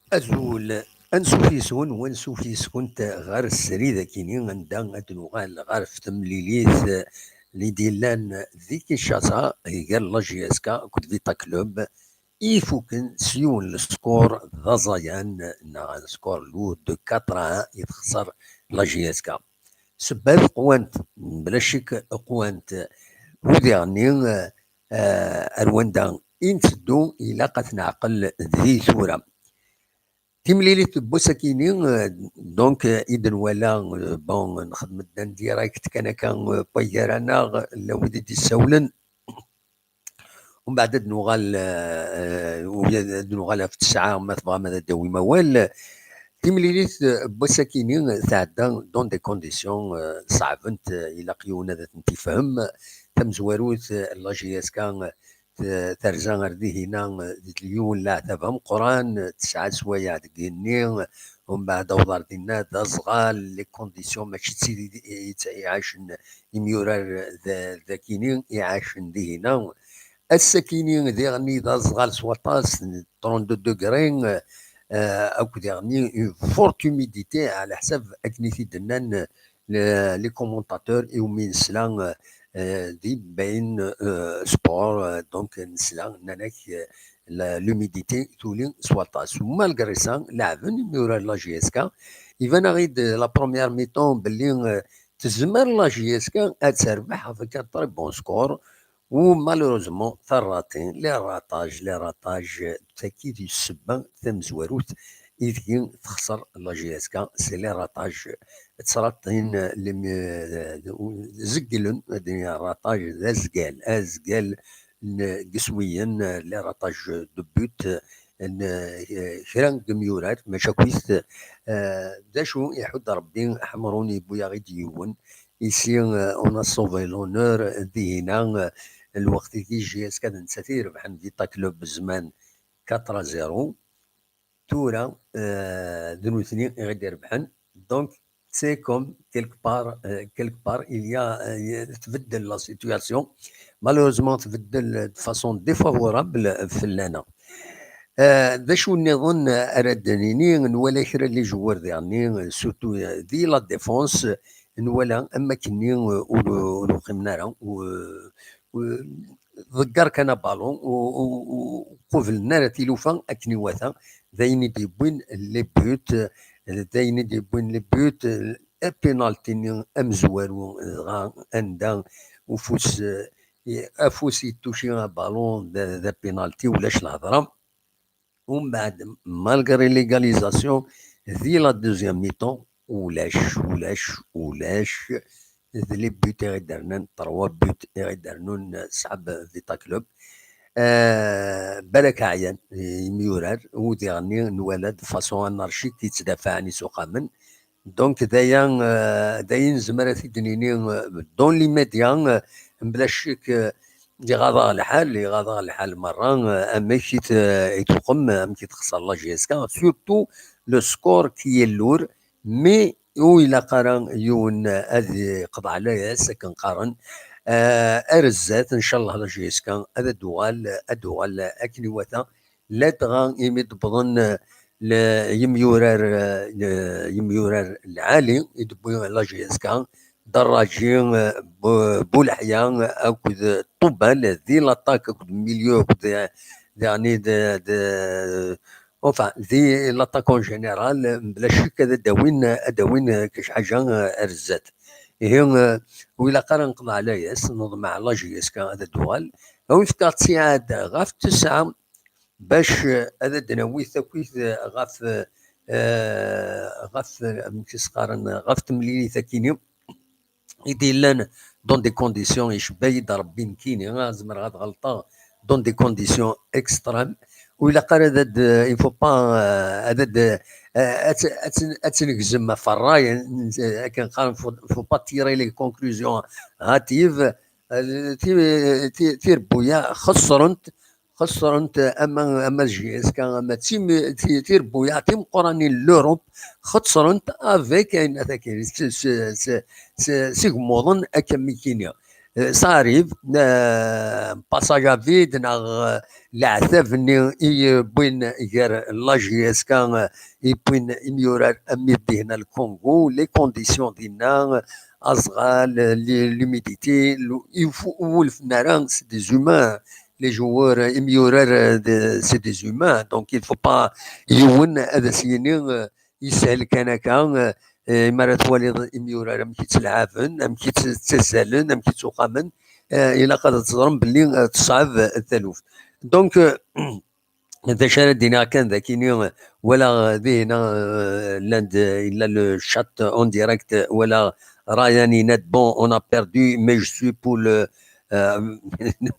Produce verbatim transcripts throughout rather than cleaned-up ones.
Azul, ansuf yes-wen u ansuf yes-kent ɣer srid akini, anda ad nuɣal ɣer temlilit i d-yellan di Kinshasa gar la J S K akked Vita Club, i ifuken s yiwen n leskor d aẓayan, neɣ un score lourd de quatre à un i texser la J S K. Sebbat qwant, bla ccek qwant, u diɣenni, eh, ar wanda i nteddu ilaq ad t-neɛqel di tura. Timlilit n wass-akini, eh, donc, eh, i d-nwala, eh, bon, nxedm-d un direct kan akka, eh, n wagar-aneɣ, la wid i d-issawlen. Umbeɛd ad nuɣal, eh, eh, ad nuɣal ɣef ttesɛa, ma tebɣam ad d-tawim awal. Timlilit, eh, n wass-akini tɛedda dans des conditions, eh, ṣeɛbent, eh, ilaq yiwen ad tent-ifhem. Tamezwarut, eh, la J S K, eh, t-, terza ar dihina, eh, d yiwen leɛtab ameqqran, eh, tesɛa swayeɛ deg igenni, eh, umbeɛd awḍ ar dinna d aẓɣal, les conditions mačči d tid i, i, i iɛacen imyurar d, d akini iɛacen dihina. Ass-akini diɣenni d aẓɣal s waṭas, trente-deux degrés, eh, akked diɣenni une forte humidité, ɛla ḥsab akken i t-id-nnan, le-, les commentateurs iwumi nesla, eh, di Bein, eh, Sport, eh, donc nesla, nnan-ak, eh, la, l'humidité tuli s waṭas. Malgré ça, leɛben imyurar la J S K, iban-aɣ-id la première mi-temps belli, eh, tezmer la J S K ad terbeḥ avec un très bon score, u malheureusement terratin, les ratages, les ratages, d tagi d ssebba tamezwarut ideg texser la J S K, c'est les ratages. Ttrattin, les, zegglen, ad d-nini ratages d azgal, azgal n yiswiyen, les ratages de but, n, eh, kra n yimyurar, maca akkit, eh, d acu iḥudd Rebbi, Ḥemrun yewwi-yaɣ-id yiwen, ici, eh, on a sauvé l'honneur, dihina, eh, lweqt i J S K d nettat i irebḥen Vita Club zzman quatre à zéro. Tura, eh, d nutni i ɣ-d-irebḥen. Donc, c'est comme quelque part, euh, quelque part, il y a, euh, tbeddel la situation. Malheureusement, tbeddel de façon défavorable fell-aneɣ. Euh, d acu nniḍen ara d-nini, nwala kra n les joueurs diɣenni, surtout, euh, di la défense, nwala am akkenni, euh, ur, ur uqimen ara, ur, ur, ḍegger kan abalun, ur, ur, ur qublen ara tilufa akken iwata. D ayen i d-yewwin les buts, d ayen i d-yewwin les buts, apinalti-nni amezwaru, dɣa anda ufus, eh, afus yettuci abalun d, d apinalti, ulac lehḍra. Umbeɛd, malgré l'égalisation, di la deuxième mi-temps, ulac, ulac, ulac, d les buts i ɣ-d-rnan, trois buts i ɣ-d-rnun, eh, ṣṣḥab Vita Club. Eh, balak ɛyan, eh, imyurar, u diɣenni nwala de façon anarchique i ttdafaɛen isuqamen. Donc, d aya, eh, d aya nezmer ad t-id-nini, eh, dans l'immédiat, eh, mebla ccek, eh, iɣaḍ-aɣ lḥal, iɣaḍ-aɣ lḥal merra, eh, amek i t-, i tuqem, amek i texṣer la J S K, surtout le score qui est lourd, mais ur ilaq ara yiwen ad iqḍeɛ layas, akken qqaren. Eh, ar zdat, ncallah la J S K ad d-tuɣal, ad d-tuɣal akken iwata, ladɣa imi d-wwḍen, eh, le-, yimyurar, eh, le-, yimyurar lɛali i d-tewwi la J S K, Daraǧi, eh, Bu-, Buleḥya, eh, akked Ṭubal, di l'attaque akked milieu akked, eh, diɣenni d, d, enfin, di l'attaque en général, mebla ccek ad d-awin, ad d-awin, eh, kečč ḥaǧa, eh, ar zdat. Ihi, eh, ur ilaq ara neqḍeɛ layas, neḍmeɛ la J S K ad d-tuɣal. Ad wen-fkeɣ ttiɛad ɣef tesɛa, bac, eh, ad d-nawi takit, eh, ɣef, eh, ɣef, eh, amek i s-qqaren, ɣef temlilit akini i d-yellan dans des conditions, icebba-yi-d Rebbi nekkini, ah, zemreɣ ad ɣelṭeɣ, dans des conditions extrêmes. Ur ilaq ara ad, ad, il faut pas, eh, ad, ad, eh, ad, ad, ad tnegzem ɣef ṛṛay, eh, akken qqaren, faut, faut pas tirer les conclusions hâtives. Eh, ti-, ti-, tirebbuyaɛ xeṣrent, xeṣrent ama, ama d J S K, ama d tim-, ti-, tirebbuyaɛ timeqqranin n l'Europe, xeṣrent avec ayen ataki s, s, s, s, s igmuḍen akka mi kini. Eh, ça arrive, eh, passage à vide neɣ, eh, leɛtab-nni i wwin gar la J S K, eh, i wwin imyurar am Dihna le Congo, les conditions dinna, eh, aẓɣal, eh, li-, l'humidité, lu-, i fu-, ur wulfen ara, c'est des humains, les joueurs, eh, imyurar, eh, de, c'est des humains, donc il faut pas yiwen ad as-yini, eh, yeshel kan akka, eh, eh, mi ara twaliḍ imyurar amek i ttlaɛaben, amek i tt-, ttazzalen, amek i ttuqamen, eh, ilaq ad teẓrem belli, eh, teṣɛeb, eh, taluft. Donc, eh, d acu ara d-iniɣ kan d akini, eh, walaɣ, eh, dihna, eh, llan-d, eh, yella le chat en direct, eh, walaɣ Ryan yenna-d, bon, on a perdu, mais je suis pour le, eh,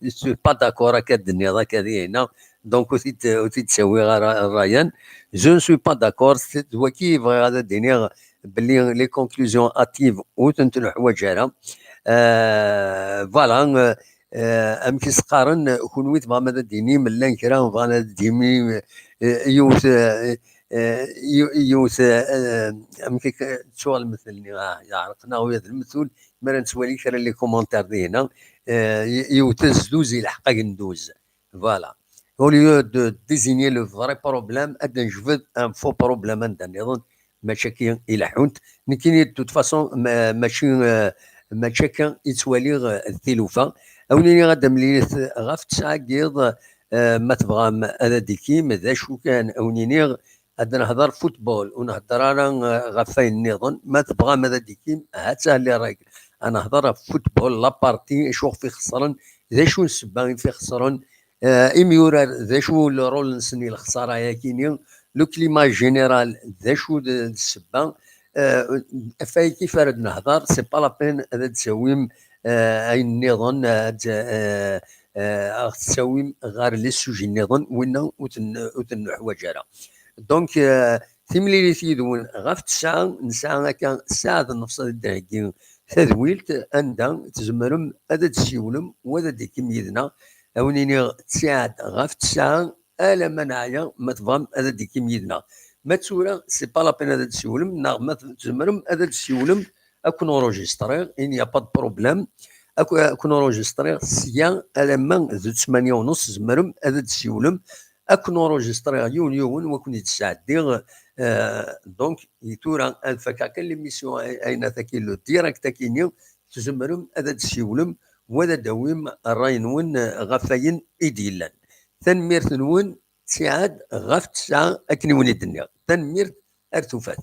je suis pas d'accord, akka d-tenniḍ akka dihna. Donc, ur t-id-, ur t-id-ttawiɣ ara Ryan. Je ne suis pas d'accord, c'est d waki i bɣiɣ ad d-iniɣ, belli les conclusions hâtives ur tent-nuḥwaǧ ara. Euh, voilà, euh, euh, amek i s-qqaren, kunwi tebɣam ad d-tinim, llan kra bɣan ad d-tini, euh, yiwet, euh, euh, yiw-, yiwet, euh, amek i k-, ttuɣ lemtel-nni, ah, yeɛreq-naɣ ula d lemtul, mi ara nettwali kra n les commentaires dihna, euh, y-, yiwet azduz ilḥeq agenduz. Voilà. Au lieu de désigner le vrai problème, ad d-nejbed un faux problème anda nniḍen, mačči akka i leḥḥunt. Nekkini, de toute façon, ma-, mačči, euh, mačči akka i ttwaliɣ, euh, tilufa. Ad wen-iniɣ ad d-amlilet ɣef tesɛa n yiḍ, euh, ma tebɣam ad d-tikim, d acu kan, ad wen-iniɣ, ad nehder football, ur nhedder ara, eh, ɣef wayen nniḍen. Ma tebɣam ad d-tikim, ha-tt-a les règles. Ad nehder ɣef football, la partie, acu ɣef i xesren, d acu n ssebba i fi xesren, eh, imyurar, d acu le rôle-nsen i lexsara-yakini, le climat général, d acu d, d ssebba, eh, ɣef wayagi ara d-nehder, c'est pas la peine ad d-tawim, eh, ayen nniḍen, ad, eh, eh, ad ɣ-tettawim ɣer les sujets nniḍen, winna ur ten-, ur ten-nuḥwaǧ ara. Donc, euh, timlilit yid-wen ɣef tesɛa, nesɛa akka ssaɛa d nnefṣ ad d-theggi tadwilt, anda tzemrem ad d-tessiwlem u ad d-tikim yid-neɣ. Ad wen-iniɣ d ttiɛad ɣef tesɛa alamma neɛya, ma tebɣam ad d-tikim yid-neɣ. Ma d tura, c'est pas la peine ad d-tessiwlem, neɣ ma tzemrem ad d-tessiwlem, ad ken-enregistriɣ, il n'y a pas de problème. Ad k-, ad ken-enregistriɣ sya alamma d ttmanya u nneṣ, tzemrem ad d-tessiwlem. Ad ken-enregistriɣ yiwen yiwen, wa ken-id-sɛeddiɣ. Euh, donc, i tura ad fakkeɣ kan l'émission ay-, ayen ataki, le direct akini, tzemrem ad d-tessiwlem, wa ad d-tawim ṛṛay-nwen, euh, ɣef wayen i d-yellan. Tanemmirt-nwen, ttiɛad ɣef tesɛa akken i wen-id-nniɣ. Tanemmirt, ar tufat.